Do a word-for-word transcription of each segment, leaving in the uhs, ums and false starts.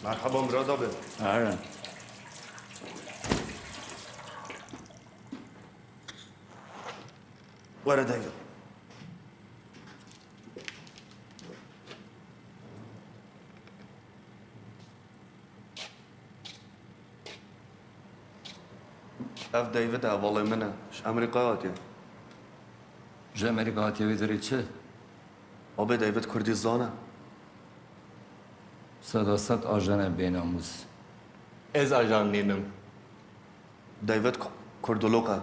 Merhaba Murad abi. Ahlan. Were David. Ev David hevalê min e. Ji Amerîka hatiye. Ji Amerîka hatiye wê dirê çi? Abê David Kurdî zan e. Seda sed ajana bênamûs. Ez ajan nînim. David K-, Kurdulûq e.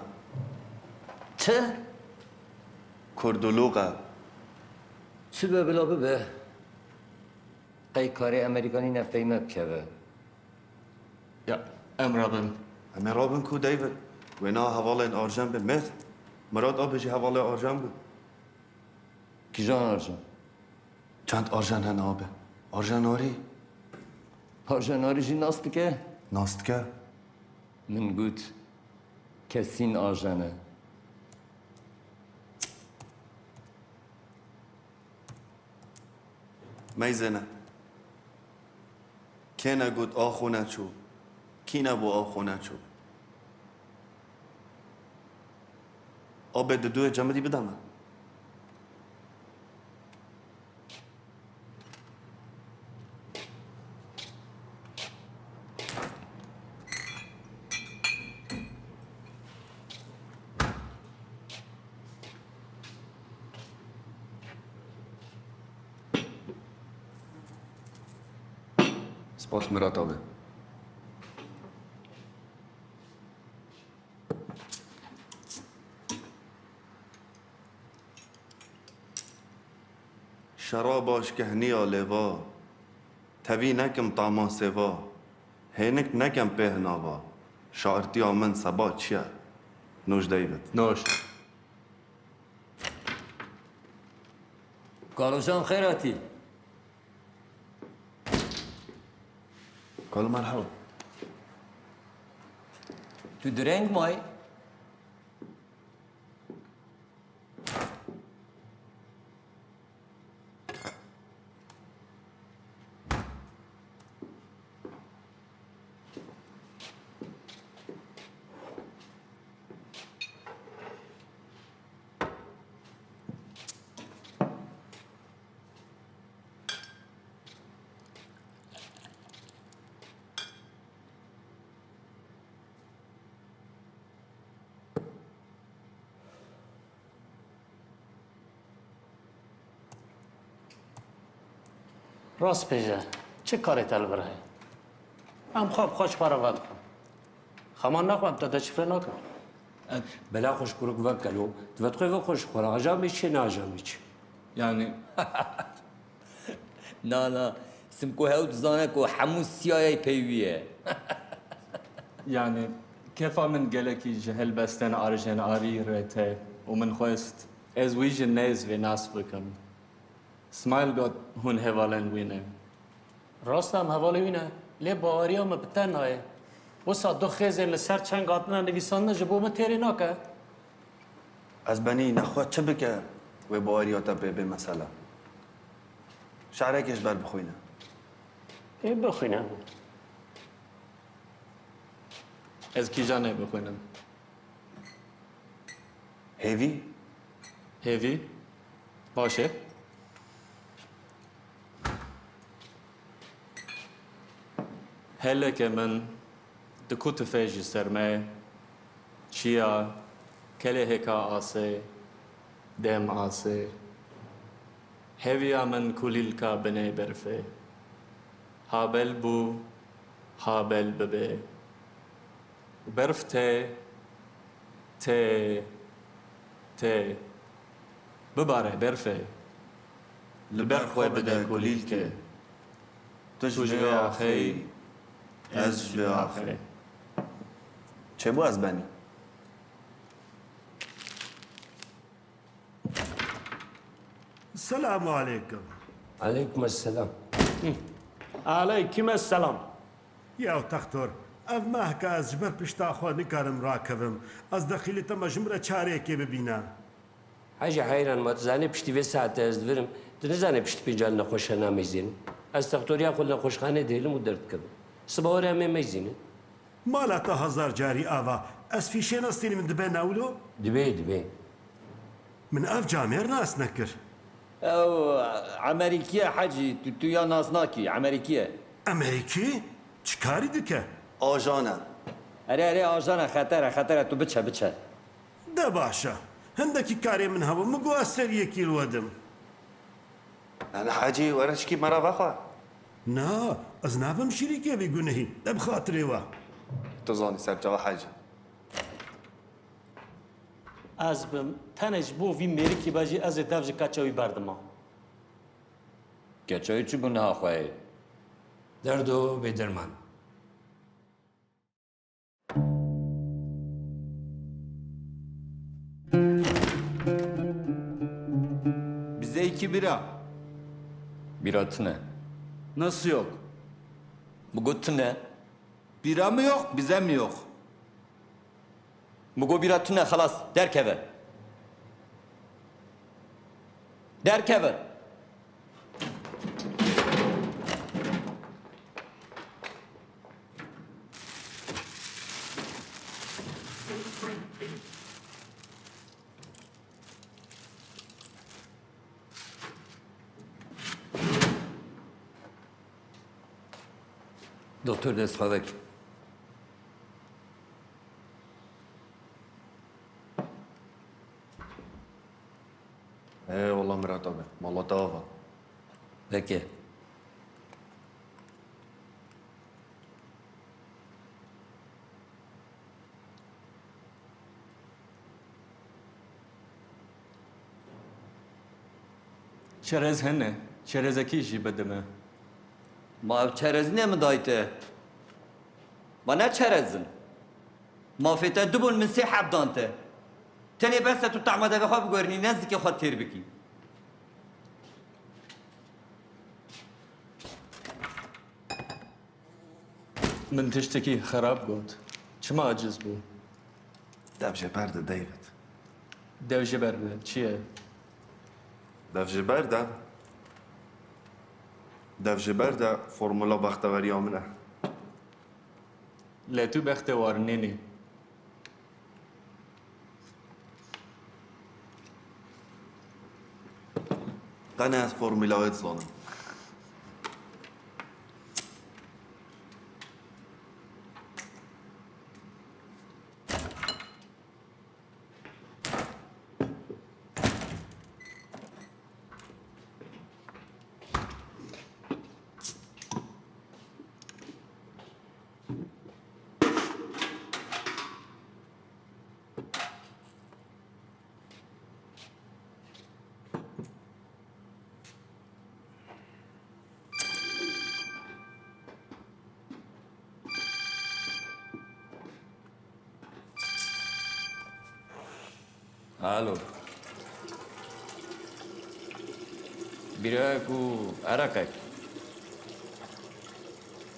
Çi? Kurdulûq e. Çi be bila bibe. Qey karê Amerîkanî ne pey me bikeve. Ya, em rabin. Em ê rabin ku David? Wêna hevalên Arjen bin. Mêr, Mirad abi jî hevalê Arjen bû. Kîjan Arjen? Çend Arjen hene abi? Arjen Arî. Arjen Arî jî nas dike? Nas dike. Min got, kesîn Arjen e. Meyzêne. Kê ne got ax û neçû? Kî nebû ax û neçû? Abê didûyê cemidî bide me. Spas Mirat abi. Şeraba şkehniya lêva, tevî nekim tama sêva, hênik nekem pê hinava, şairtiya min seba çi ye? Noj David. Noj. Kalojan xêr hatî. Kalo merhaba. Tu direng may? Rast bêje, çi karê te li vir heye? Em xwe bi xwe ji xwe re vedikin. Xeman naxwem, te deşifre nakim. Bela xwe ji kurik vekelo, divê tu xwe vekxwe ji xwe re, ajamî çi, ne ajamî çi? Yani. Na, na, Simko hew dizane ku hemû C I A pey wî ye. Yani, kefa min gelekî ji helbestên Arjen Arî re tê û min xwest ez wî ji nêz vê nas bikim. Smile got hûn hevalên wî ne. Rast e, em hevalê wî ne. Lê baweriya min bi te nayê. Wisa du xêzên li ser çeng hatine nivîsandin ji bo min têrê nake. Ez benî nexwe çi bike wê baweriya te pê bê mesele. Şe'rekê ji ber bixwîne. Ê bixwîne. Ez kîjanê bixwînim? Hêvî? Hêvî? Baş e. Heleke min dikutifê ji ser me, çiya, keleheka asê, dem asê. Hêviya min kulîlka binê berfê. Ha bel bû, ha bel bibe. Berf tê, tê, tê. Bibare berfê. Li ber xwe bide kulîlkê. Tu ji vê axê, ez ji vê axê. Çêbû ez benî. Selamu aleykum. Aleykum esselam. Aleykum esselam. Ya textor, ev mehka ez ji ber pişta xwe nikarim rakevim. Ez dexîlê te me ji min re çareyekê bibîne. Hecî heyran ma, tu zanî piştî vê saetê ez divirim. Tu nizanî piştî pêncan nexweşa nameyzînim. Ez textoriya xwe li nexweşxanê dihêlim û derdikevim. Siba were em ê meyzînin. Mala te hezar carî ava. Ez fîşê nestînim dibe ne wilo? Dibê, dibê. Min ev camêr nas nekir. Ew Emerîkî ye hecî, tu, tu ya nas nakî, Emerîkî ye. Emerîkî? Çi karî dike? Ajan e. Erê, erê, ajan e, xeter e, xeter e, tu biçe, biçe. De baş e. Hindekî karê min hebû, min got ez ser yekî li we dim. Nane hecî, were çikî me re vexwe. Na, ez nabim şirîkê vî gunehî. De bi xatirê we. Tu zanî ser çawa hecî. Ez bim, tenê ji bo vî mêrikî be jî ez ê dev ji keça wî berdima. Keça wî çi bû niha xweyê? Derdo bêderman. Bize iki bira. Bira tune. Nasıl yok? Bu got tune. Bira mı yok, bize mi yok? Min got bîra tune, xelas, derkeve. Derkeve. Doktor, dest xwe vek. Ê wela Mirat abi, mala te ava. Peki. Çerez hene. Çerezekî jî bide me. Ma ev çerez ne min dayî te? Ma ne çerez in? Mafê te du bûn, min sê heb dan te. Tenê bes e tu tehma devê xwe biguherînî, ne zikê xwe têr bikî. Min tiştekî xerab got. Çima aciz bû? Dev ji ber de, David. Dev ji ber de çi ye? Dev ji ber de, dev ji ber de formula bexteweriya min e. Lê tu bextewar nînî. Qene ez formula wê dizanim. Alo. Bîrek û ereqek.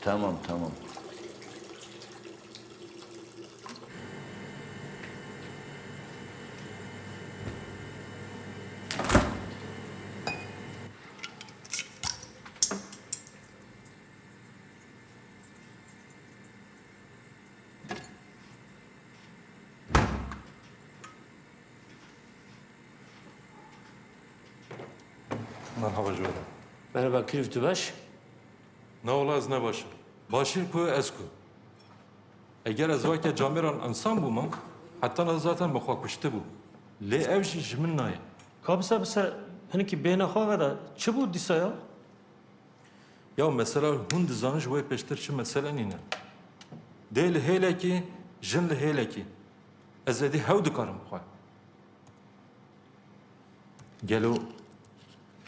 Tamam, tamam. Merhaba Cewdet. Merhaba Kirîf, tu baş? Na wala ez ne baş im. Baş ir ku ez ku. Eger ez weke camêran însan bûma, heta niha zaten bi xwe kuştibû. Lê ev jî ji min nayê. Ka bise bise hinekî bêhna xwe veda. Çi bû dîsa ya? Ya mesela hûn dizanin ji wê pêştir çi mesele nîne. Dê li hêlekî, jin li hêlekî. Ez êdî hew dikarim bixwe. Gelo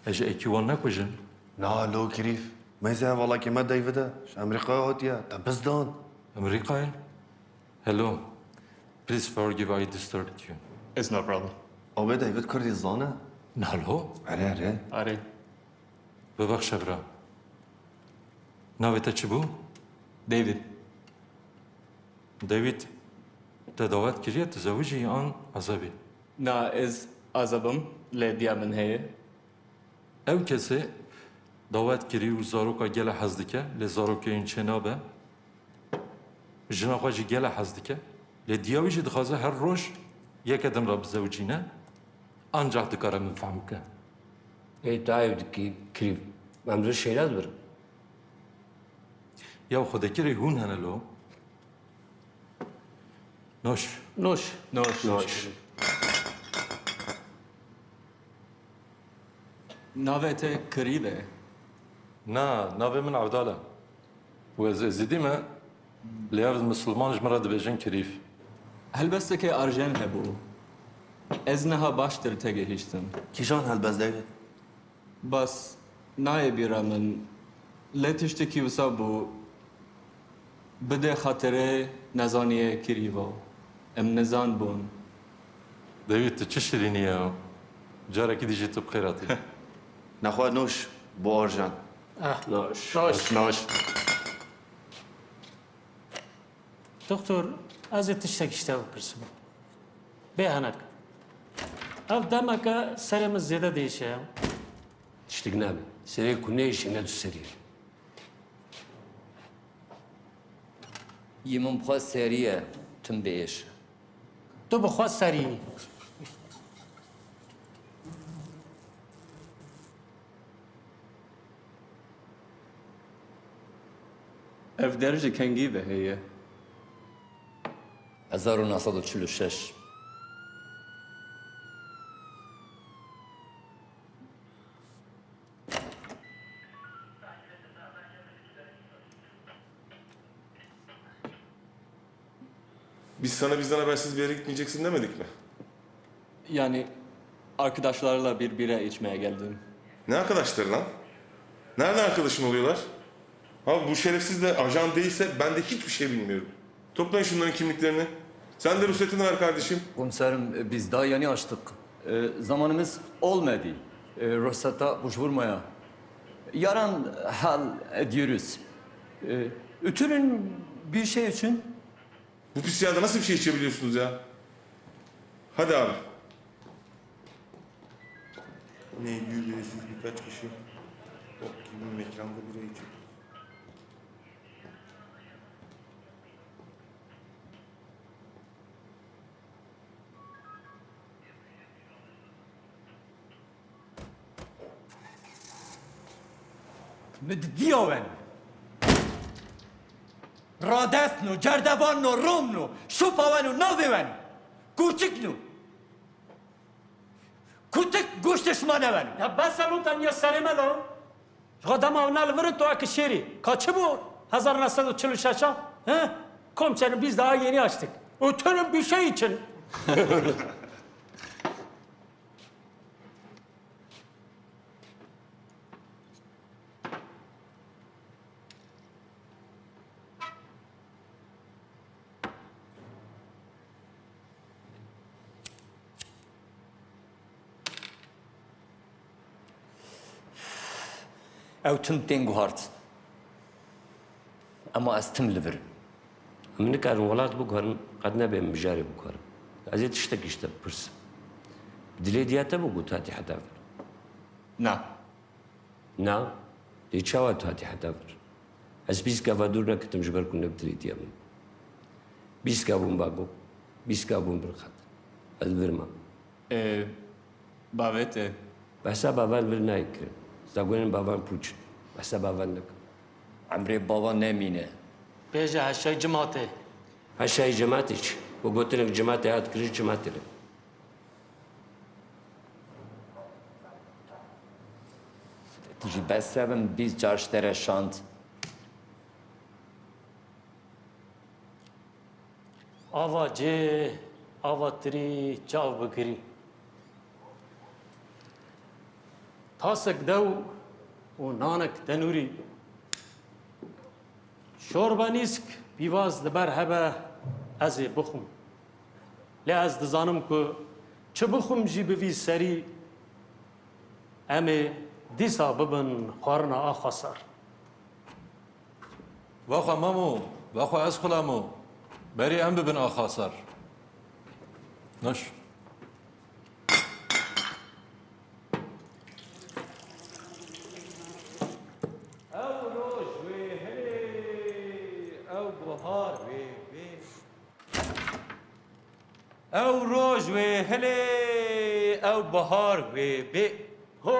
ez ji êkî wan nekujim? Na lo Kirîf. Mêze hevalekî me David e. Ji Amerîkayê hatiye. Te bizdan. Amerîkayê? Hello. Please forgive I disturbed you. It's no problem. Abê David Kurdî zane? Na lo? Erê, erê. Erê. Bibexşe bira. Navê te çi bû? David. David, te dawet kiriye tu zewicî an azeb î? Na, ez azeb im, lê diya min heye. Ew kesê Dawet kirî û zaroka gelek hez dike, lê zarokê wî çê nabe. Jina xwe jî gelek hez dike. Lê diya wî jî dixwaze her roj yeke din re bizewicîne. Ancax dikare min fehm bike. Ê, tu ew dikî, kirî. Em li şêre dibirin. Ya xwedekirê hûn hene lo? Noş. Noş. Noş. Noş. Navê te Kirîv e? Na, navê min Evdal e. Û ez Êzidî me, lê ev misilman ji min re dibêjin Kirîv. Helbestekê Arjen hebû. Ez niha baştir tegihiştim. Kîjan helbest Dewlêt? Bas, nayê bîra min. Lê tiştekî wisa bû. Bidê xatirê nezaniyê Kirîva. Em nizan bûn. Dewî, tu çi şirînî ye? Carekî dî jî tu bi xêr hatî. Nexwe noş bo Arjen. Ah, noş. Noş. Noş. Doktor, ez ê tiştek ji te bipirsim. Bê henek. Ev demeke serê min zêde diêşe ya. Tiştek nabe. Serê ku neyêşîne tu serî. Yê min bi xwe serî ye, tim biêşe. Tu bi xwe serî yî. Ev der ji kengî ve heye? Hezar û neh sed û çil û şeş. Biz sana bizden habersiz bir yere gitmeyeceksin demedik mi? Yani arkadaşlarla bir bira içmeye geldim. Ne arkadaşları lan? Nereden arkadaşın oluyorlar? Abi bu şerefsiz de ajan değilse ben de hiçbir şey bilmiyorum. Toplayın şunların kimliklerini. Sen de ruhsatını ver kardeşim. Komiserim, biz daha yeni açtık. E, zamanımız olmadı. E, ruhsata başvurmaya. Yarın hal ediyoruz. E, oturun bir şey için. Bu pis yerde nasıl bir şey içebiliyorsunuz ya? Hadi abi. Ne yüzüyorsunuz birkaç kişi? Bok gibi mekanda bira içiyoruz. Min didiya wen. Radestno, cerdevanno, romno, şopa wen û navê wen. Kurtikno. Kurtik goştê şima ne wen. Ya bes e lo tenya serê me lo. Ji xwe dema ew ne li vir in tu eke şêrî. Ka çi bû hezar neh sed û çil û şeş a? He? Komiserim biz daha yeni açtık. Oturun bir şey için. Ew tim tên guhart. Ema ez tim li vir im. Em nikarin welat biguherin, qet nebê em mijarê biguherin. Ez ê tiştekî ji te bipirsim. Bi dilê diya te bû ku tu hatî heta vir? Na. Na? Lê çawa tu hatî heta vir? Ez bîst gava dûr neketim ji ber ku ne bi dilê diya min bû. Bîst gav bûn bago, bîst gav bûn bin xet. Ez li vir mam. Ê, bavê te? Behsa bavan vir nayê kirin. Zagonên bavan pûç in. Behsa bavan nekin. Emrê bavan nemîne. Bêje heşay cimatê. Heşayê cimatê çi? Ku gotinek cimatê hat kirin, cimatê re. Tu jî bes re bin, bîst car ji te re şand. Ava cê, ava tirî, çav bigirî. Tasek dew û nanek tenûrî. Şorba nîsk pîvaz li ber hebe ez ê bixwim. Lê ez dizanim ku çi bixwim jî bi vî serî em ê dîsa bibin xwarina a xwesar. Vexwe mamo, vexwe ez xulamo. Berî em bibin a xwesar. Noş. Bahar wê bê. Ew roj wê hilê, ew bahar wê bê. Ho,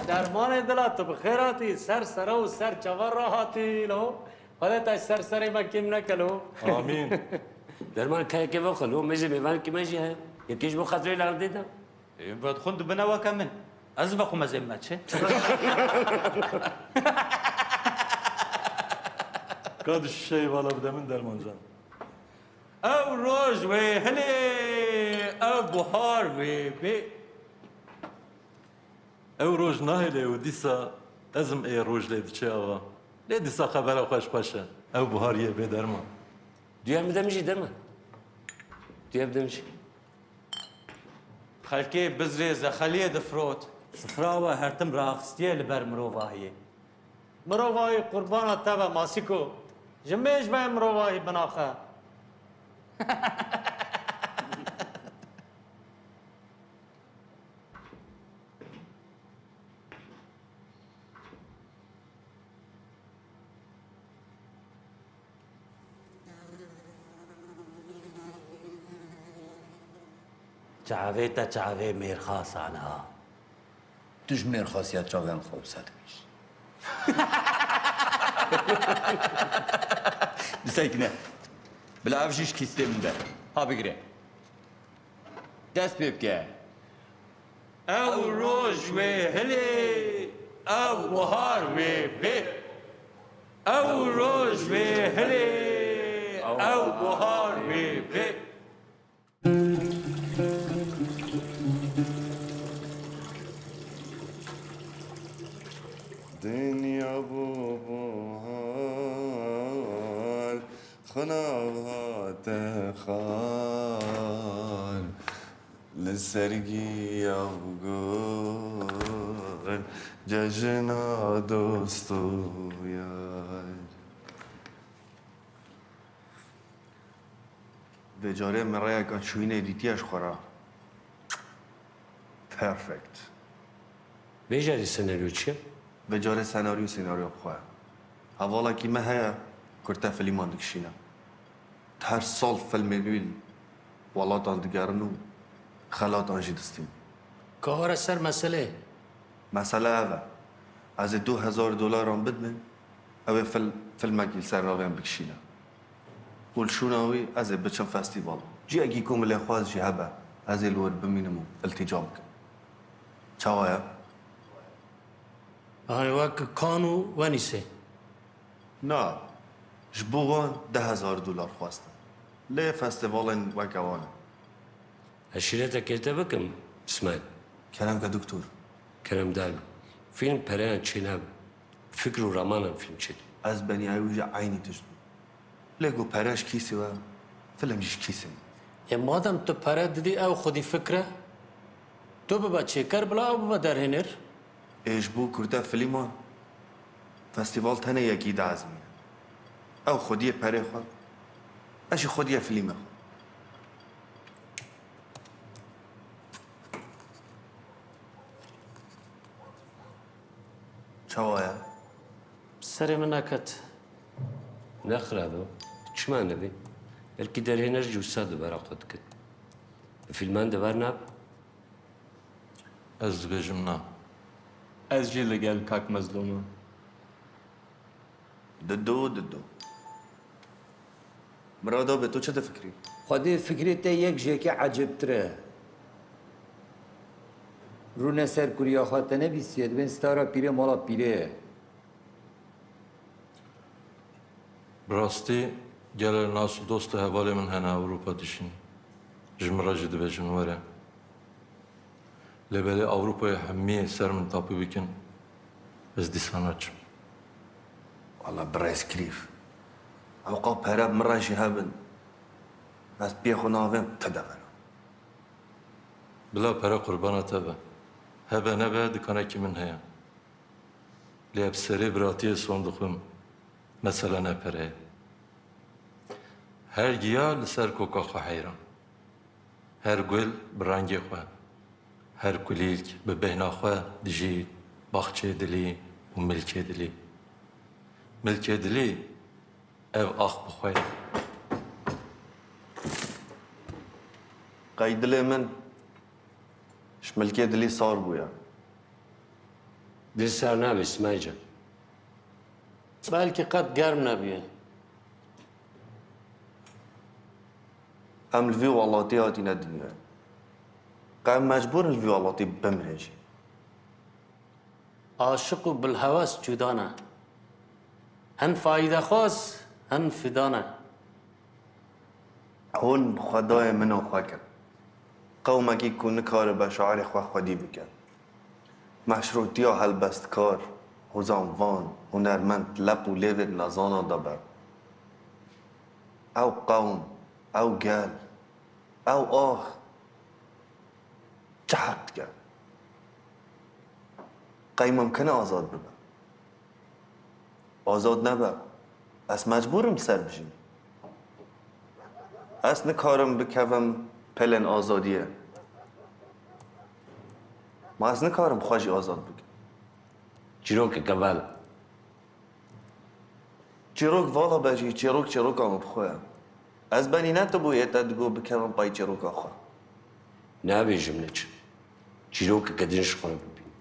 dermanê dila tu bi xêr hatî, ser sere û ser çava rahatî lo. Xwedê te ji ser serê me kêm neke lo. Amîn. Derman kayekê vexe lo, me jî mêvankî me jî heye. Yekê ji bo xatirê li erdê de. Ê, vedixwin dibine weke min. Ez vexwim ez ê me çi? Ka du şişeyê vala bide min dermancan. Ew roj wê hilê, ew buhar wê bê. Ew roj nahêle û dîsa ezim ê roj lê diçe ava. Lê dîsa xebera xweş xweş e. Ew buhar yê bê derman. Duya min de min jî deme. Duya min de min jî. Xelkê bizrê zexeliyê difirot. Sifra we her tim raxistiye li ber mirovahiyê. Mirovahî qurbana te be Masîko. Ji mêj ve mirovahî binaxe. Çavê te çavê mêrxasan ha. Tu ji mêrxasiya çavên xwe wisa dibêjî. Bisekine. Bila ev jî ji kîstê min de. Ha bigire. Dest pê bike. Ew roj wê hilê, ew buhar wê bê. Ew roj wê hilê, ew buhar wê bê. Dinya bû buhar, xwe nav hate xar. Li ser giya gul, cejina dost û yar. Vê carê min rêyeka çûyînê dîtiye ji xwe re. Perfect. Vê carê senaryo çi ye? Vê carê senaryo, senaryo bi xwe ye. Hevalekî me heye, kurte filman dikişîne. Her sal filmê nû li welatan digerin û xelatan jî distîn. Ka were ser meseleyê. Mesele ev e. Ez ê du hezar dolaran bidimê, ew ê fil-, filmekî li ser navê min bikişîne. Û li şûna wî ez ê biçim festîval. Ciyekî ku min lê xwest jî hebe, ez ê li wir bimînim û iltîca bikim. Çawa ye? Yanî wek Kan û Wenîsê. Na, ji bo wan deh hezar dolar xwestin. Lê festîvalên weke wan in. Eşîretekê te bikim, Îsmaîl. Kerem ke doktor. Keremdar be. Fîlm pereyan çênabe. Fikr û ramanan fîlm çêdibe. Ez benî ew jî eynî tişt bûm. Lê ku pere ji kîsê we, fîlm jî ji kîsê min. Ê madem tu pere didî ew xwedî fikr e, tu bibe çêker bila ew bibe derhêner. Ê ji bo kurte filman, festîval tenê yekî diezimîne. Ew xwediyê perê xwe, ez jî xwediyê filmê xwe. Çawa ye? Serê min neket. Ne xirab e. Çima nebê? Belkî derhêner jî wisa di bera xwe dikin. Bi fîlman de ber nabe? Ez dibêjim na. Ez jî li gel kak Mezlûm im. Dido, dido. Mirada be, tu çi difikirî? Xwedê fikrê te yek ji yekê ecêbtir e. Rûne ser kuriya xwe te nebîstiye, dibên stara pîrê mala pîrê ye. Bi rastî gelek nas û dost û hevalê min hene Ewropa dişîn. Ji min re jî dibêjin were. Lê belê Ewropayê hemiyê ser min tapî bikin, ez dîsa naçim. Wala birêz Krîf, ew qas pere bi min re jî hebin, ez pê xwe navêm ti demena. Bila pere qurbana te be. Hebe nebe dikanekî min heye. Lê bi serê biratiyê son dixwim, mesele ne pere ye. Her giya li ser koka xwe heyran. Her gul bi rengê xwe, her kulîlk bi bêhna xwe dijî baxçê dilî û milkê dilî. Milkê dilî Ev ax bi xwe ye. Qey dilê min ji milkê dilî sar bûye. Dil sar nabe, Smail can. Belkî qet germ nebûye. Em li vî welatî hatine dinyayê. Qey em mecbûr in li vî welatî bimirin jî. Aşiq û bilhewes cuda ne. Hin faydexwaz, hin fida ne. Hûn bi xwe dayê min û xwe kin. Qewmekî ku nikaribe şiarê xwe xwedî bike. Meşrûtiya helbestkar, hozanvan, hunermend, lep û lêvên nezana de be. Ew qewm, ew gel, ew ax çi heq dike? Qey mimkin e azad bibe? Azad nebe. Ez mecbûr im ser bijîm. Ez nikarim bikevim pelên azadiyê. Ma ez nikarim xwe jî azad bikim. Çîrokeke vala. Çîrok vala be jî, çîrok çîroka min bi xwe ye. Ez benî ne tu bûyê te digot bikevim pey çîroka xwe. Nabêjim neçe. Çîrokeke din ji xwe re bibînim.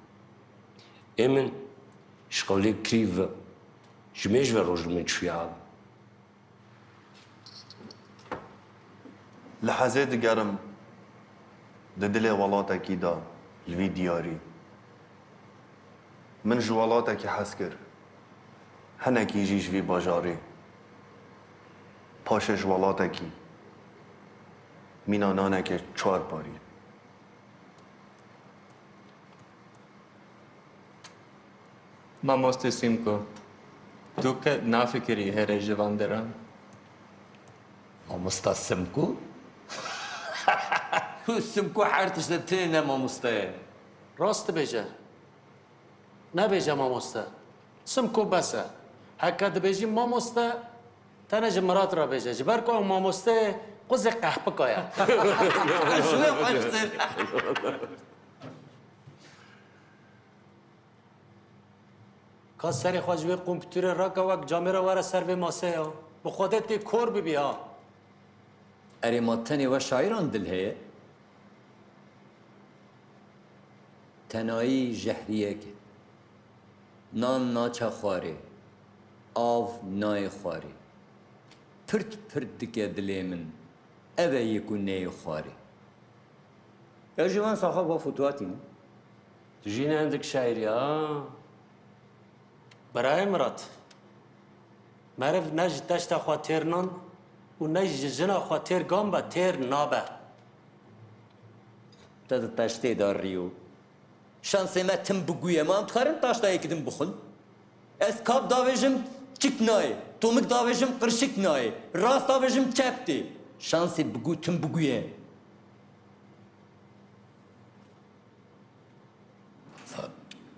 Ê min ji qewlê kirî ve, ji mêj ve roj li min çûye abi. Li hezê digerim di dilê welatekî de li vî diyarî. Min ji welatekî hez kir, hinekî jî ji vî bajarî. Paşê ji welatekî mîna nanekê çar parî. Mamoste Simko, tu qet nafikirî herê ji van deran? Mamosta Simko? Tu Simko her tişt de tê ne mamoste ye. Rast dibêje. Nebêje mamoste. Simko bes e. Heke dibêjî mamoste, tenê ji Mirat re bêje. Ji ber ku ew mamoste ye, quzê qehpika ye. Ji wê xweştir. Ka serê xwe ji wê kompûterê rake, wek camêra were ser vê maseyê ya. Bi Xwedê tê kor bibî ha. Erê, ma tenê we şairan dil heye? Tenayî jehriyek e. Nan naçe xwarê, av nayê xwarê. Pirt pirt dike dilê min, ev e yê ku neyê xwarê. Ew jî van saxa baf û tuatî ne. Tu jî ne hindik şaîrî ha. Birayê Mirat, meriv ne ji teşta xwe têr nan û ne ji jina xwe têr gan be, têr nabe. Te di teştê de rîyo. Şansê me tim biguye, ma em dikarin taşta yekî din bixwin? Ez kap davêjim, çik nayê. Tomik davêjim, qirşik nayê. Rast davêjim, çep tê. Şansê bigu tim biguye.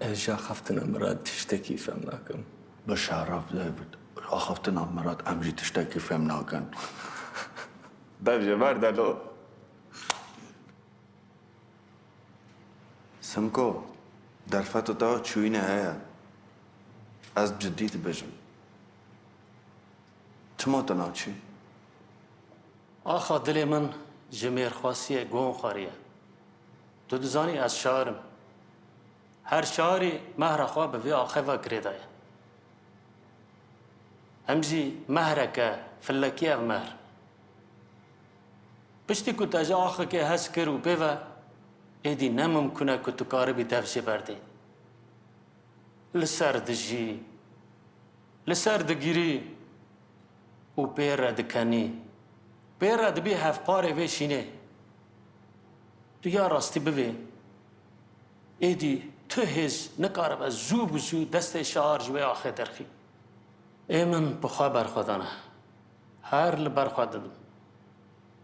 Ez ji axaftina Mirat tiştekî fem nakim. Bi şeref David, ji axaftina Mirat em jî tiştekî fem nakin. Dev ji ber de lo. Simko, derfeta te çûyîne heye. Ez cidî dibêjim. Çima tu naçî? Axa dilê min ji mêrxasiyê gon xwariye. Tu dizanî ez şair im. Her şairî mehra xwe bi vê axê ve girêdaye. Em jî mehreke, filekî ev mehr. Piştî ku te ji axekê hez kir û pê ve, êdî ne mimkûn e ku tu karibî dev jê berdî. Li ser dijî, li ser digirî û pê re dikenî. Pê re dibî hevparê vê şînê. Tu ya rastî bivê, êdî tu hêz nikaribe zû bi zû destê şar ji wê axê derxî. Ê min bi xwe berxwe dane. Her li ber xwe didim.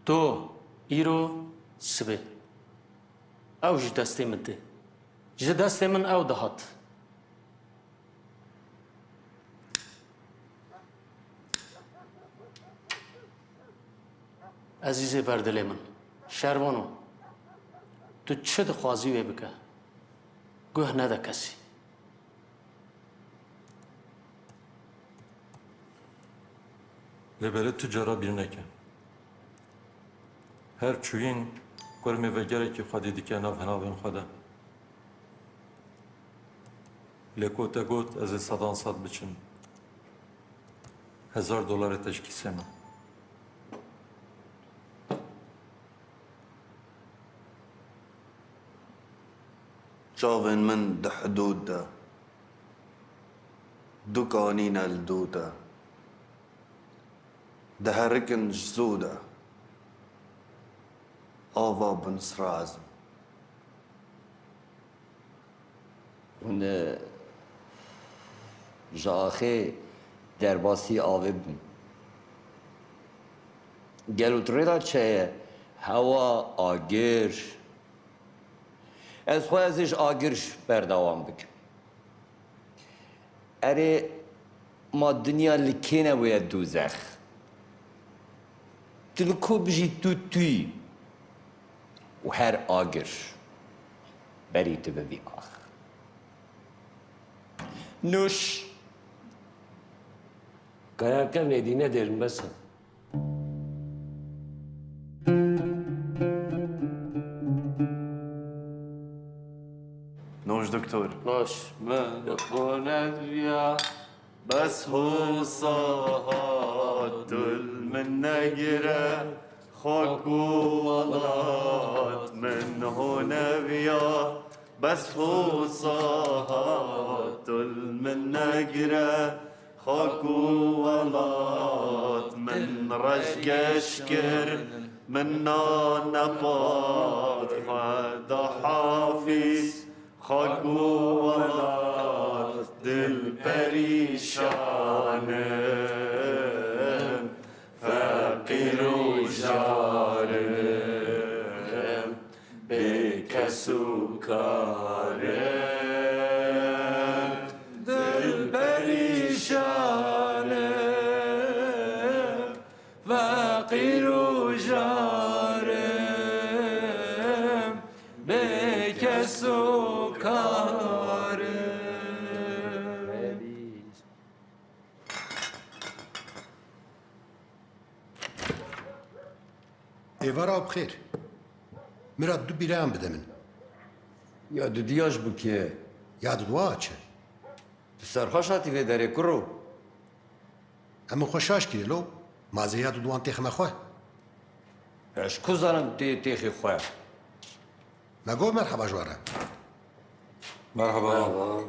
Do, îro, sibê. Ew ji destê min tê. Ji destê min ew dihat. Ezîzê berdilê min, Şervano, tu çi dixwazî wê bike. Guh nede kesî. Lê belê tu cara bîr neke. Her çûyîn kurmê vegerekî xwedî dike nav hinavên xwe de. Lê ku te got ez ê sedan sed biçim, hezar dolarê te ji kîsê min. Çavên min di hidûd de, dukanîne li dû de, diherikin ji zû de, ava bin sira ez im. Hûn, e, ji axê derbasî avê bûn. Gelo tu rê de çi ye? Hewa, agir. Ez xwe ez ê ji agir berdewam bikim. Erê, ma dinya li kê ne wê dozex? Tu li ku bijî tu tuyî û her agir berî tu bibî ax. Nûş. Kaya kevnê dî nedêrin bes e. Noj doktor. Noj. Min xwe nediya. Bes hosa hat dil min negire. Xak û welat min ho neviya. Bes hosa hat dil min negire. Xak û welat min reşgeş kir, min na nepad xwe da hafîz. Xak û welat dil perîşan im, feqîr û jar im. Bê kes û kar im, dil perîşan im, feqîr û jar im, bê kes û kar im. Êvara bi xêr. Mirat, du bîreyan bide min. Ya dudiya ji bo kê ye? Ya duduwa çi? Tu serxweş hatî vê derê kuro? Em min xwe şaş kirê lo. Ma ez ê ya duduwan têxime xwe. Ez ji ku zanim tê têxî xwe? Me got merheba ji we re. Merheba. Merheba.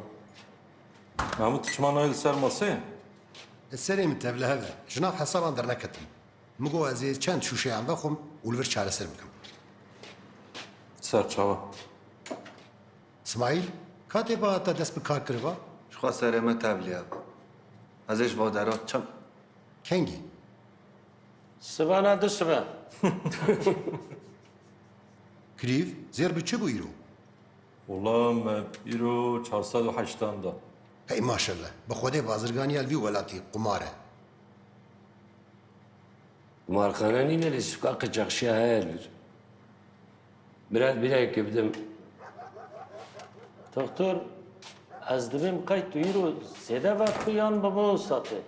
Mahmut, tu çima nayê li ser masê? Li serê min tevlihev e. Ji nav hesaban derneketim. Min got ez ê çend şûşeyan vexwim û li vir çareser bikim. Serçawa. Smaîl, ka tê ba te dest bi kar kiriba? Ji xwe serê me tevlihev. Ez ê ji va dera çim. Kengî? Sibe ne du sibe. Krîv, zêr bi çi bû îro? Wela me îro çar sed û heştan da. Hey maşallah, bi Xwedê bazirganiya li vî welatî qumar e. Qumarxane nîne lê sûka qeçaxşiya heye li vir. Mirat bîrekê bidim. Doktor, ez dibêm qey tu îro zêde vexwî yan bi bo sate?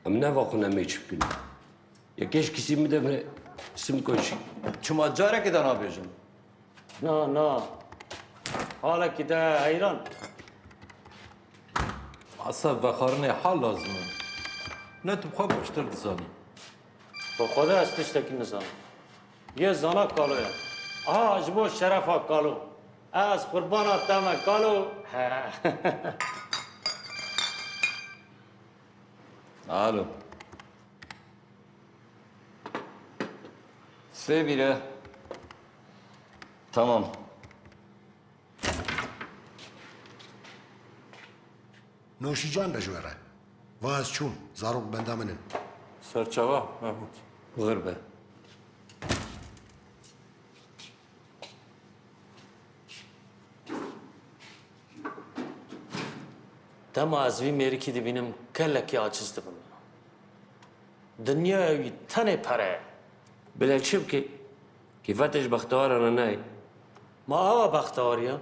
Em nevaxwin em ê çi bikin. Yekê ji kîsî min de bire sim koşî. Çima carekê de nabêjin? Na, na. Halekî de heyran. Asef vexwarinê hal lazim e. Ne tu bi xwe baştir dizanî. Bi xwe de ez tiştekî nizanim. Yê zana kalo ye. Aha, ji bo şerefa kalo. Ez qurbana te me kalo. He. Alo. Sê bîre. Tamam. Noşîcan be ji we re. Va ez çûm, zarok benda min in. Serçava, Mehmûd. Bixir be. Dema ez vî mêrikî dibînim, gelekî aciz dibim. Dinyaya wî tenê pere ye. Bila çi bike? Kêfa te ji bextewaran re nayê. Ma awa bextewar ya?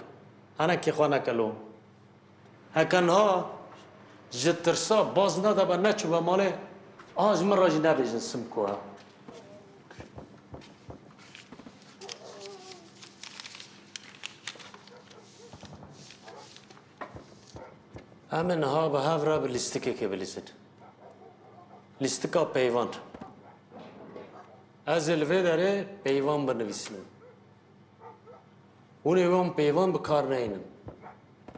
Henekê xwe neke lom. Heke niha ji tirsa baz nedibe neçûbe malê, A ji min re jî nebêjin Simko ha. Em ê niha bi hev re bi lîstikekê bilîzin. Lîstika peyvan. Ez ê li vê derê peyvan binivîsînim. Hûn ê wan peyvan bi kar neynin.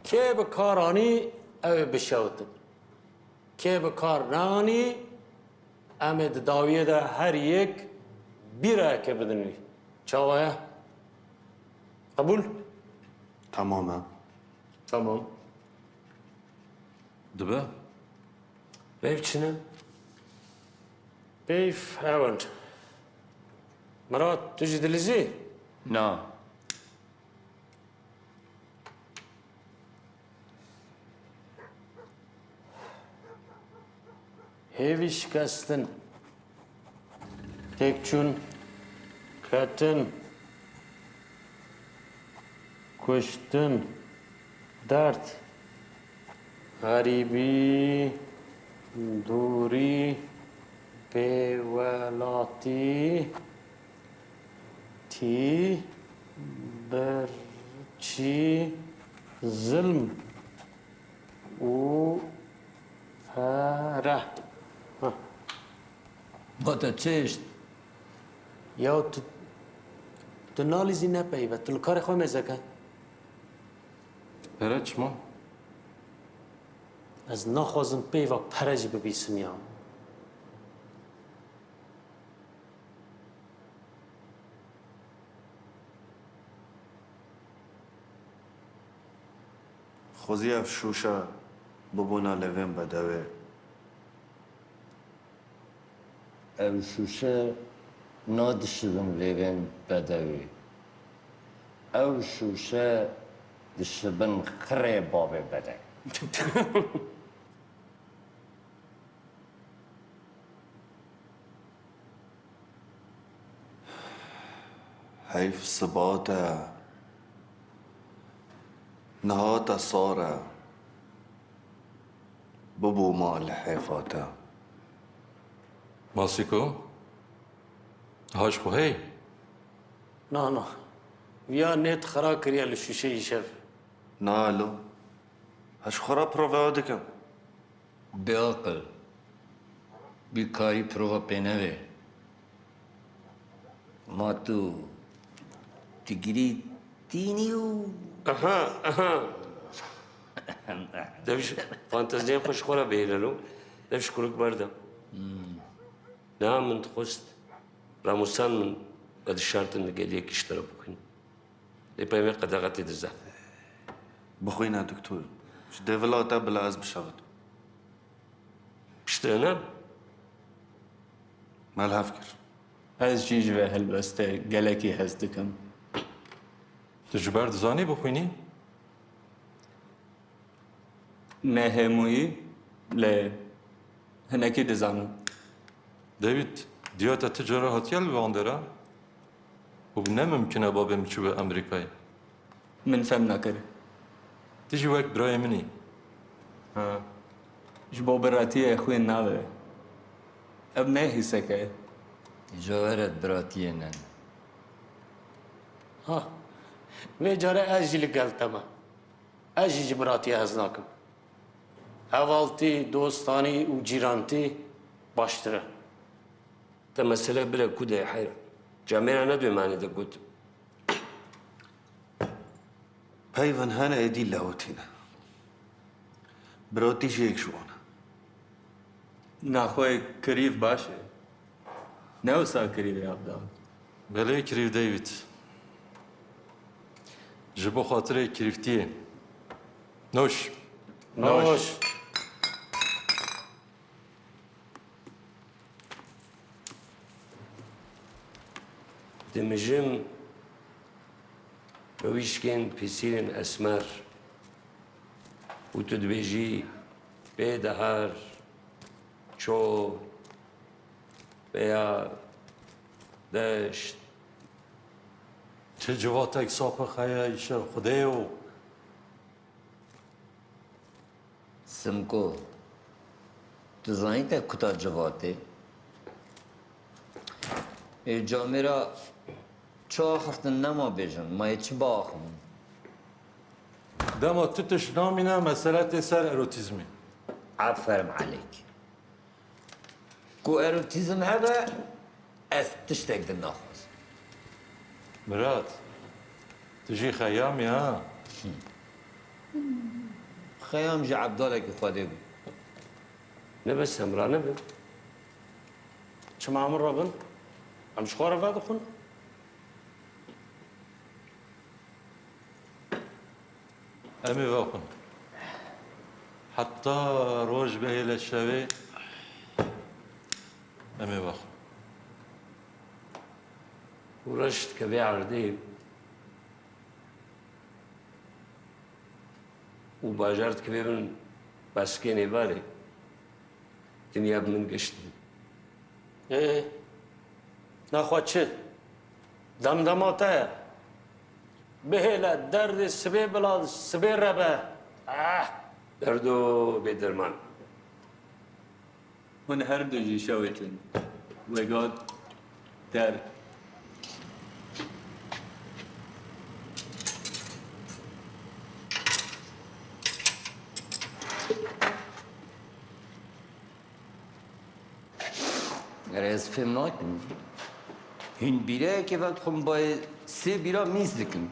Kê bi kar anî, ew ê bişewitin. Kê bi kar neanî, em ê di dawiyê de her yek bîrayeke bidin wî. Çawa ye? Qebûl? Tamam e. Tamam. Dibe? Peyv çi ne? Peyv ew in. Mirat, tu jî dilîzî? Na. Hêvî şikestin, têkçûn, ketin, kuştin, derd, xerîbî, dûrî, bêwelatî, tî, birçî, zilm û pere. Ha. Ma te çêşt? Ya tu, tu nalîzî ne peyv e. Tu li karê xwe mêze ke. Pere çima? Ez naxwazim peyva pere jî bibîsim ya. Xwezî ev şûşe bibûna lêvên bedewê. Ew şûşe nadişibin lêvên bedewê. Ew şûşe dişibin xirê bavê bedew. Heyf siba te, niha te sar e, bibû ma li hêfa te. Masîko, ha ji xwe hey? Na, na. Viya nêt xira kiriye li şûşeyî şev. Na elo, ha ji xwe re prova dikim. Bêaqil. Bîkarî prova pê nebe. Ma tu digirî tînî û Aha, aha. Dev ji fanteziyên xwe ji xwe re bihêle lo. Dev ji kurik berda. Niha min dixwest, ramusan min ve dişartin digel yekî ji te re bixwînim. Lê peyvê qedexe tê dize. Bixwîne doktor. Ji dêvila te bila ez bişevitim. Piştre ne? Me li hev kir. Ez jî ji vê helbestê gelekî hez dikim. Tu ji ber dizanî bixwînî? Ne hemûyî, lê hinekî dizanim. David, diya te ti cara hatiye li van dera? Û ne mimkun e babê min çûbe Amerîkayê. Min fem nekir. Tu jî wek birayê min î. Ha. Ji bo biratiyê xwîn nabe. Ev ne hîsek e. Cewheret biratiyê nen. Ha. Vê care ez jî li gel te me. Ez jî ji biratiyê hez nakim. Hevaltî, dostanî û cîrantî baştir e. Te mesele bile ku de heyra. Camêra ne duyê mane de got. Peyvên hene êdî lewitîne. Biratî jî yek ji wan e. Naxwe kirîv baş e. Ne wisa kirîvê Abdal. Belê kirîv David. Ji bo xatirê kirîvtiyê. Noş. Noş. Dimijim bi wîşkên pîsîrên esmer û tu dibêjî bê dehar, ço, peya, deşt. Çi civatek sapix heye îşev Xwedêyo. Simko, tu zanî te kuta civatê? Ê camêra çi axiftin nema bêjin, ma yê çi biaxivin? Dema tu tişt namîne, mesele tê ser erotîzmê. Aferin aleyk. Ku erotîzm hebe, ez tiştek din naxwazim. Mirat, tu jî xeyam î ha? Xeyam jî Ebdalekî Xwedê bû. Nebe Semra nebe. Çima em rabin? Em ji xwe re vedixwin? Em ê vexwin. Heta roj bihêle şevê em ê vexwin. Û reş dikeve erdê û bajar dikeve bin beskên êvarê. Dinya bi min gişt bû. Ê, naxwe çi? Demdema te ye. Bihêle derdê sibê bila sibê rebe. Ah! Derdo bêderman. Hûn her du jî şewêtin. Wega der. Erê, ez fêm nakim. Hîn bîreyekê vedixwin, bayê sê bîra mîz dikin.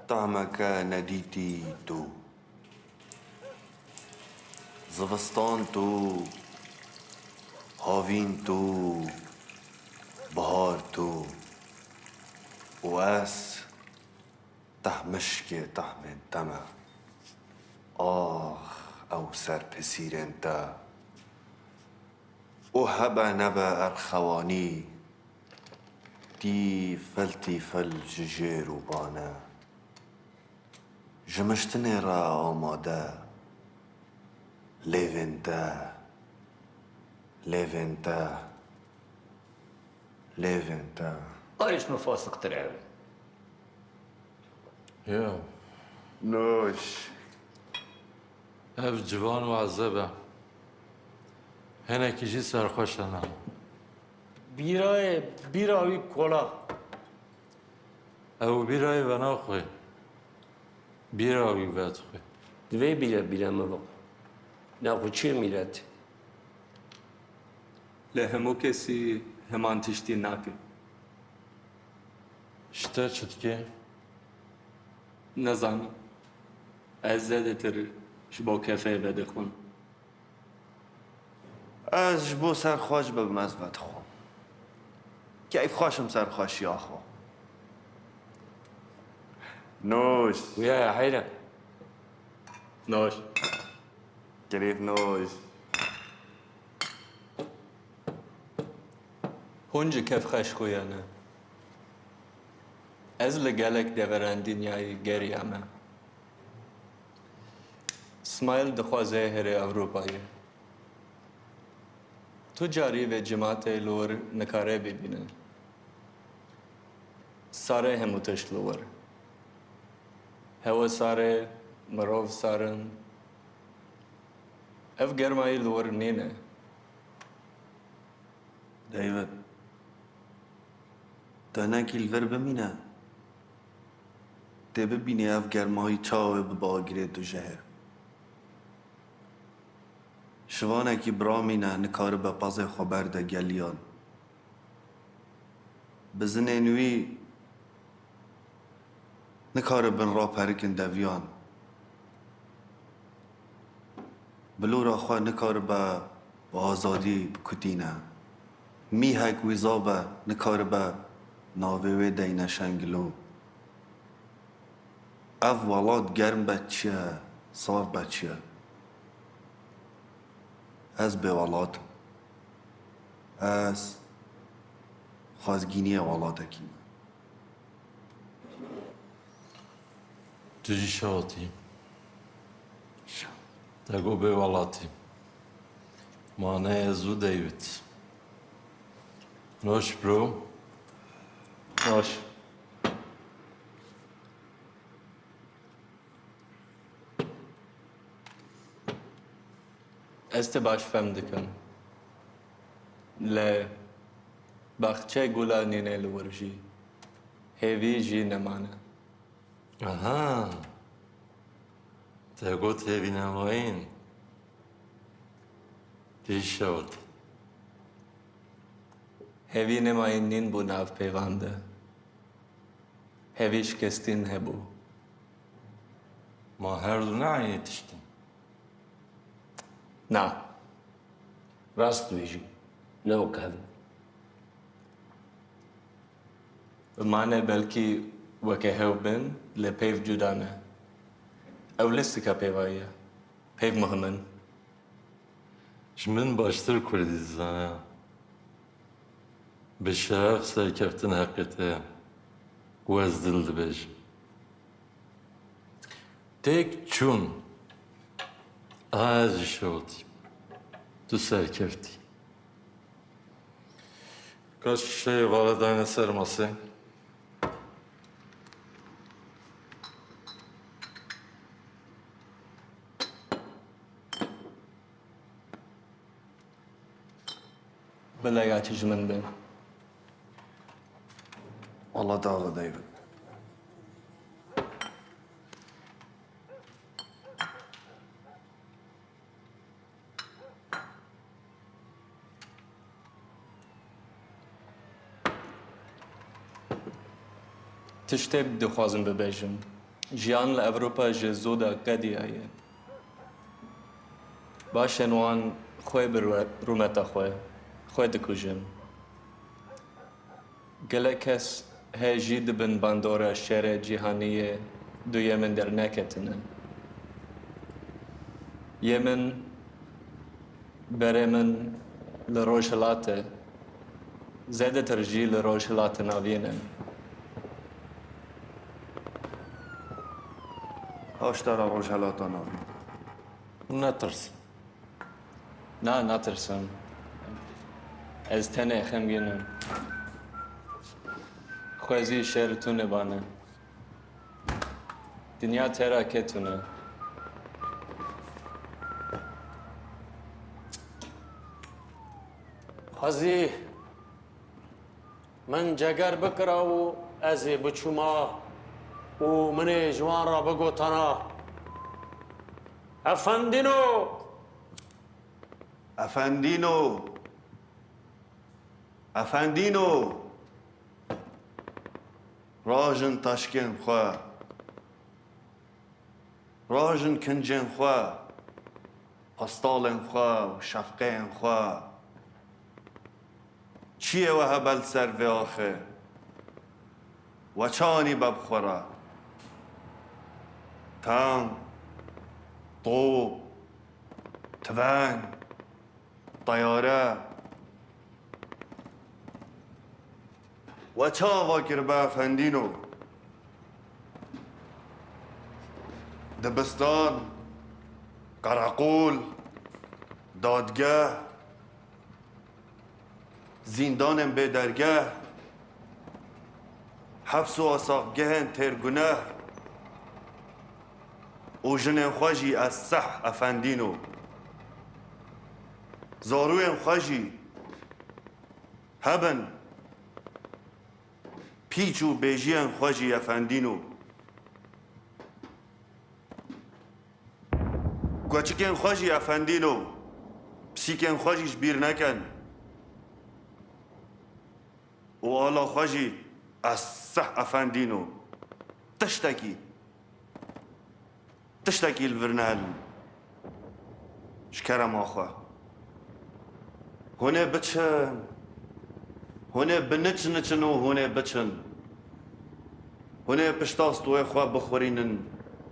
Tahmeke nedîtî tu. Zivistan tu, havîn tu, bihar tu û ez tehmişkê tehmên te me. Ax, ew serpisîrên te. Û hebe nebe erxewanî, tîfil tîfil ji jêr û bane. Ji miştinê re amade. Lêvên te, lêvên te, lêvên te. Arê ji min fasiqtir ev e. Ya. Noş. Ev ciwan û ezeb e. Hinekî jî serxweş e niha. Bîrayê, bîra wî kola. Ew bîrayê venaxwe. Bîra wî vedixwe. Divê bîre bîre min bixwe. Naxweçiyê mîlet. Lê hemû kesî heman tiştî nake. Ji te çi dike? Nizanim. Ez zêdetir ji bo kefê vedixwim. Ez ji bo ser xwe ji bibim ez vedixwim. Keyfxweş im ser xweşiya xwe. Noş. Xuya ye heyre. Noş. Kirêt noş. Hûn ji keyfxweş xuya ne. Ez li gelek deveran dinyayê geriyame. Smail dixwaze here Ewropayê. Tu carî vê cimatê li wir nikare bibîne. Sare hemû tişt li wir. Hewa sare, mirov sarin. Ev germayî li wir nîne. David, tu hinekî li vir bimîne. Tê bibînî ev germayî çawa wê bibe agirê dujehê. Şivanekî biramîne, nikaribe pezê xwe berde geliyan. Bizinên wî nikaribin raperikin deviyan. Bilora xwe nikaribe bi azadî bikutîne. Mîhek wîza be, nikaribe navê wê deyne şengilo. Ev welat germ be çi ye, sar be çi ye? Ez bêwelat im. Ez xwezgîniyê welatekî me. Tu jî şewatî. Te got bêwelatî. Ma ne ez û David. Noş bro. Noş. Ez te baş fem dikim. Lê baxçe gula nîne li wir jî. Hêvî jî nemane. Aha. Te got hêvî nemayîn. Jî şewt. Hêvî nemayîn nîn bû nav peyvan de. Hêvî şikestîn hebû. Ma her du ne eynî tişt in? Na. Rast dibêjî. Ne wek hev in. Mane belkî weke hev bin, lê peyv cuda ne. Ew lîstika peyva ye. Peyv muhim in. Ji min baştir Kurdî dizane. Bi şeref serkeftin heqê te ye. Ku ez dil dibêjim. Têk çûn. A ez jî şewitîm. Tu serkeftî. Ka şişeyê vala dayne ser masê. Bila ya çi ji min bin. Allah dava David. Tiştê dixwazim bibêjim. Jiyan li Ewropa ji zû de qediyaye. Başên wan xwe bi rû-, rûmeta xwe, xwe dikujin. Gelek kes hê jî di bin bandora şerê cîhanî yê duyem in derneketine. Yê min, berê min li Rojhilat e, zêdetir jî li Rojhilata Navîn e. Haştara Rojhilata Navîn. Netirsin. Na, natirsim. Ez tenê xemgîn im. Xwezî şer tune bane. Dinya tera ketune. Xwezî min ceger bikira û ez ê biçûma û min ê ji wan re bigotana. Efendîno! Efendîno! Efendîno! Rajin taşkên xwe. Rajin kincên xwe, pestalên xwe û şefqeyên xwe. Çi ye we hebe li ser vê axê? We çi anî be bi xwe re? Tank, top, tiveng, teyare. We çi ava kiribe efendîno? Dibistan, qereqol, dadgeh, zîndanên bêdergeh, heps û asaqgehên têrguneh û jinên xwe jî ez seh efendîno. Zarûyên xwe jî hebin. Pîç û bêjiyên xwe jî efendîno. Gueçikên xwe jî efendîno. Pisîkên xwe jî ji bîr nekin. Û ala xwe jî ez seh efendîno. Tiştekî. Tiştekî li vir nehelin. Ji kerema xwe. Hûn ê biçin. Hûn ê bi niç niçin û hûn ê biçin. Hûn ê pişta stûyê xwe bixurînin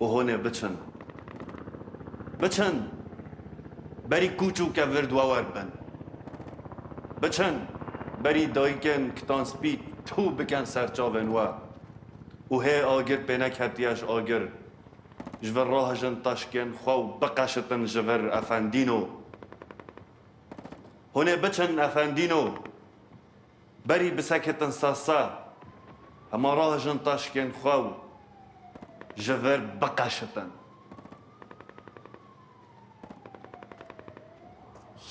û hûn ê biçin. Biçin. Berî kûç û kevir di we wer bin. Biçin, berî dayikên kitan spî tû bikin ser çavên we. Û hê agir pê neketiye ji agir, ji vir rahijin taşkên xwe û biqeşitin ji vir efendîno. Hûn ê biçin efendîno. Berî bisekitin sasa, hema rahijin taşkên xwe û ji vir biqeşitin.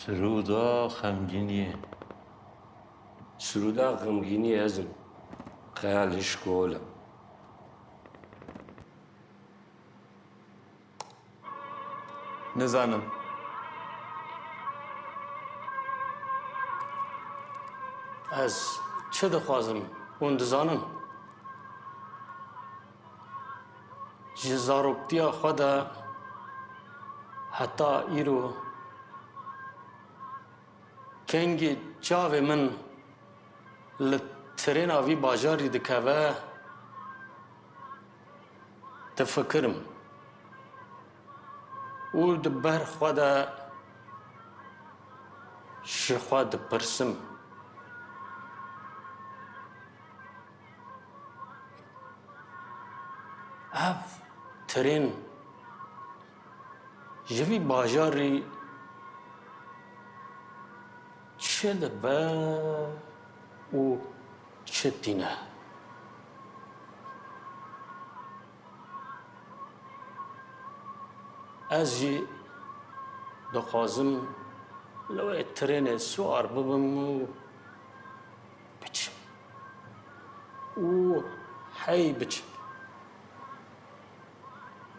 Sirûda xemgîniyê. Sirûda xemgîniyê ez im. Xeyal hişk û hol e. Nizanim. Ez çi dixwazim, hûn dizanin? Ji zaroktiya xwe de heta îro kengî çavê min li trêna vî bajarî dikeve, difikirim û di ber xwe de ji xwe dipirsim. Ev trên ji vî bajarî çi dibe û çi tîne? Ez jî dixwazim li wê trênê siwar bibim û biçim. Û hey biçim.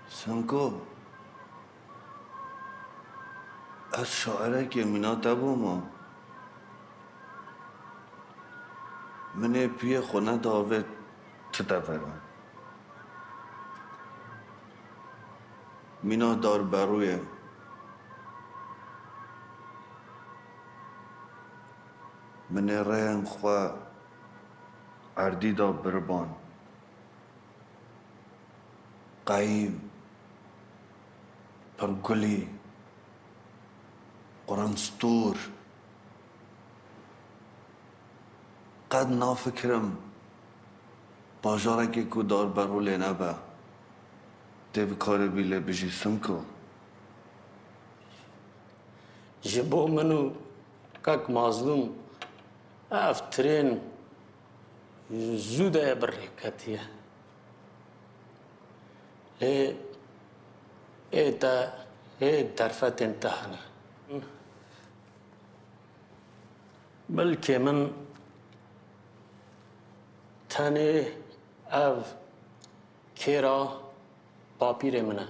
Simko, ez şairekê mîna te bûma. Min ê piyê xwe neda vê ti devera. Mîna darberûyê. Min ê rêyên xwe erdî da biriban. Qeyîm, pirgulî, qurinstûr. Qet nafikirim bajarekê ku darberû lê nebe, tê bikaribî lê bijî Simko. Ji bo min û kak Mazlûm ev trên zû de ye bi rê ketiye. Lê ê te, ê derfetên te hene. Milkê min tenê ev kêra papîrê min e.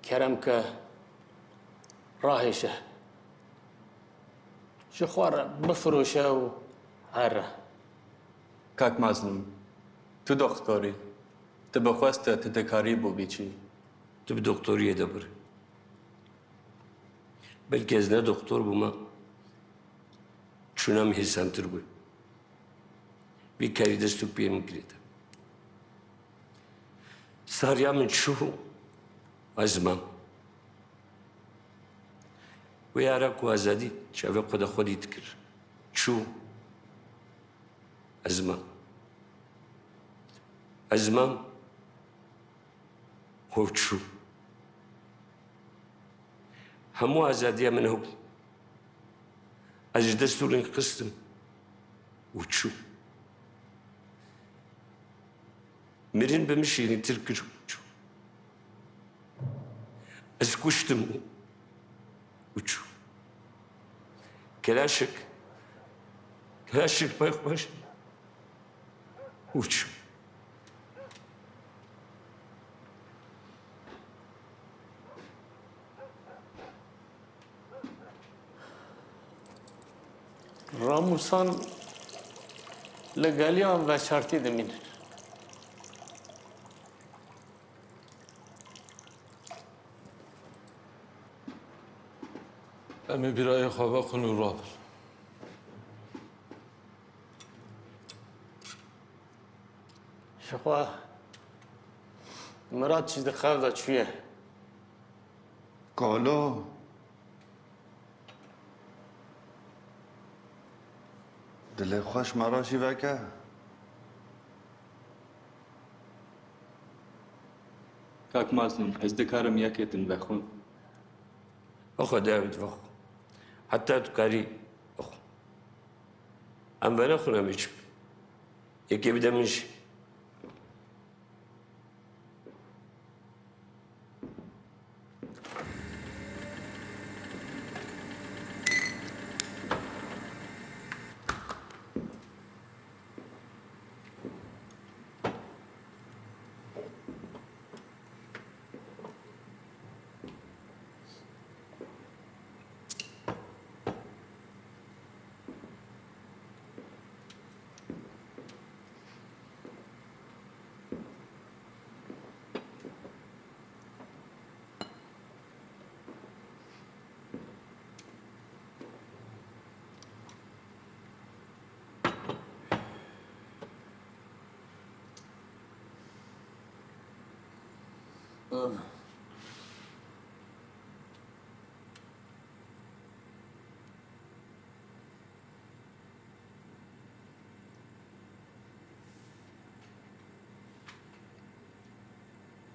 Kerem ke, rahêşe. Ji xwe re bifiroşe û here. Kak Mazlûm, tu doktor î. Tu bi xwest e, tu dikarî bo bî çi. Tu bi doktoriyê de bir. Belkî ez ne doktor bûma, çûna min hêsantir bû. Vî karî dest û piyê min girêde. Sariya min çû, ez mam. Wê ara ku azadî çavê xwe de xwedî dikir. Çû. Ez mam. Ez mam. Û çû. Hemû azadiya min ew bû. Ez ji dest û lêng xistim û çû. Mirin bi min şîrîntir kir û çû. Ez kuştim û çû. Kilaşik, kilaşik pey xweş û çû. Ramûsan li geliyan veşartî dimînin. Em ê birayê xwe vexwin û rabin. Ji xwe Mirat jî di xev de çûye. Kalo. Dilê xweş me re jî veke. Kak Mazlûm, ez dikarim yekê din vexwim? Vexwe Dawîd, vexwe. Heta tu karî, vexwe. Em venexwin, em ê çi bikin? Yekê bide min jî.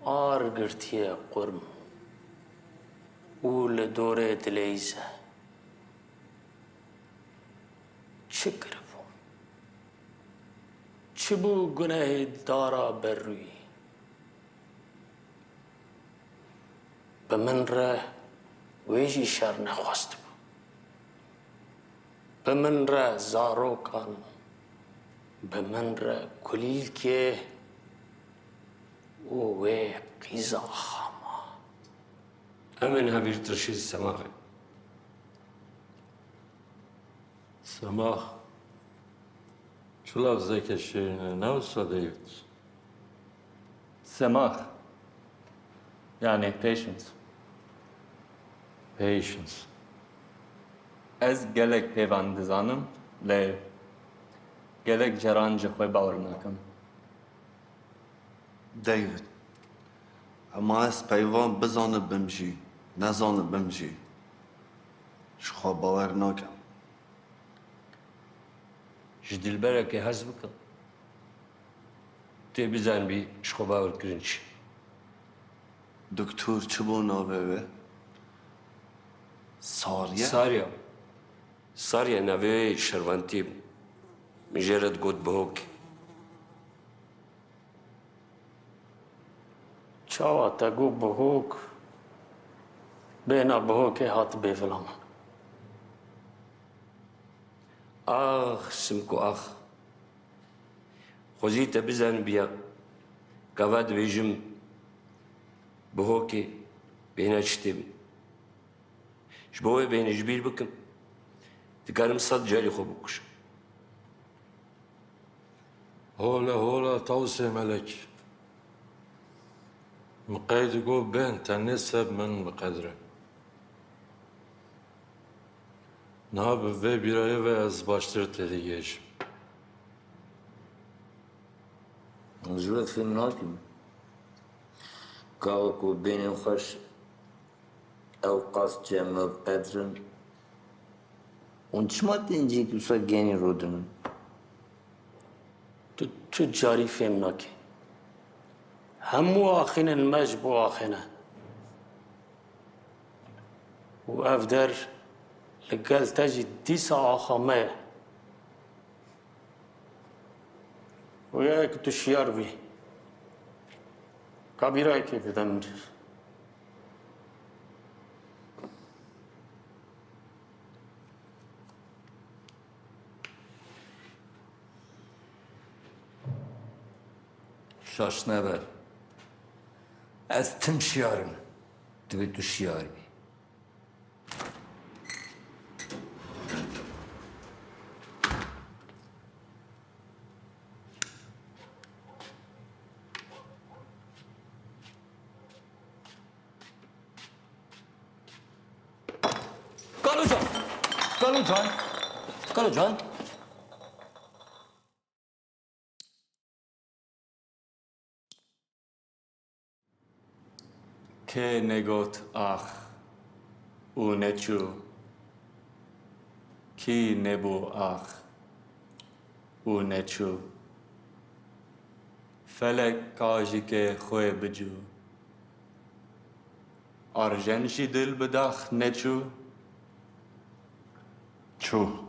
Ar girtiye qurm û li dorê dileyîze. Çi kiribû? Çi bû gunehê dara berrûyî? Bi min re wê jî şer nexwestibû. Bi min re zarokan, bi min re kulîlkê û wê qîza xama. Em ên hevîr tirşî Semaxê. Semax. Çi lafzeke şêrîn e, ne wisa David? Semax. Yani patience. Patience. Ez gelek peyvan dizanim, lê gelek caran ji xwe bawer nakim. David, hema ez peyvan bizanibim jî, nezanibim jî, ji xwe bawer nakim. Ji dilberekê hez bikin. Tê bizanibî ji xwe bawer kirin çi? Doktor çi bû navê wê? Sariye? Sariye. Sariye navê wê şervantiyê bû. Min jê re digot Bihok. Çawa te got Bihok, bêhna Bihokê hat bêvila min. Ax, Simko, ax. Xwezî te bizanibiya, gava dibêjim Bihokê bêhna çi tê min. Ji bo wê bêhnê ji bîr bikim, dikarim sed carî xwe bikujim. Hole hola tawsê melek. Miqey digo bên tenê seb min miqedre. Niha bi vê bîrayê ve ez baştir têdigihêjim. Ez ji we fêm nakim. Ka wekî bêhnên xweş ew qas cem û qedr in. Hûn çima tên cihê wisa genî rûdinin? Tu, tu carî fêm nakî. Hemû axînên me ji bo axê ne. Û ev der li gel te jî dîsa axa me ye. Û ya ku tu şiyar bî, ka bîrayekê bide min. Şaş nebe. Ez tim şiyar im. Divê tu şiyar bî. Kalocan! Kalocan! Kalocan! Kê negot ax? û neçû. Kî nebû ax û neçû. Felek qajikê xwe bicû. Arjen jî dil bi dax neçû. Çû.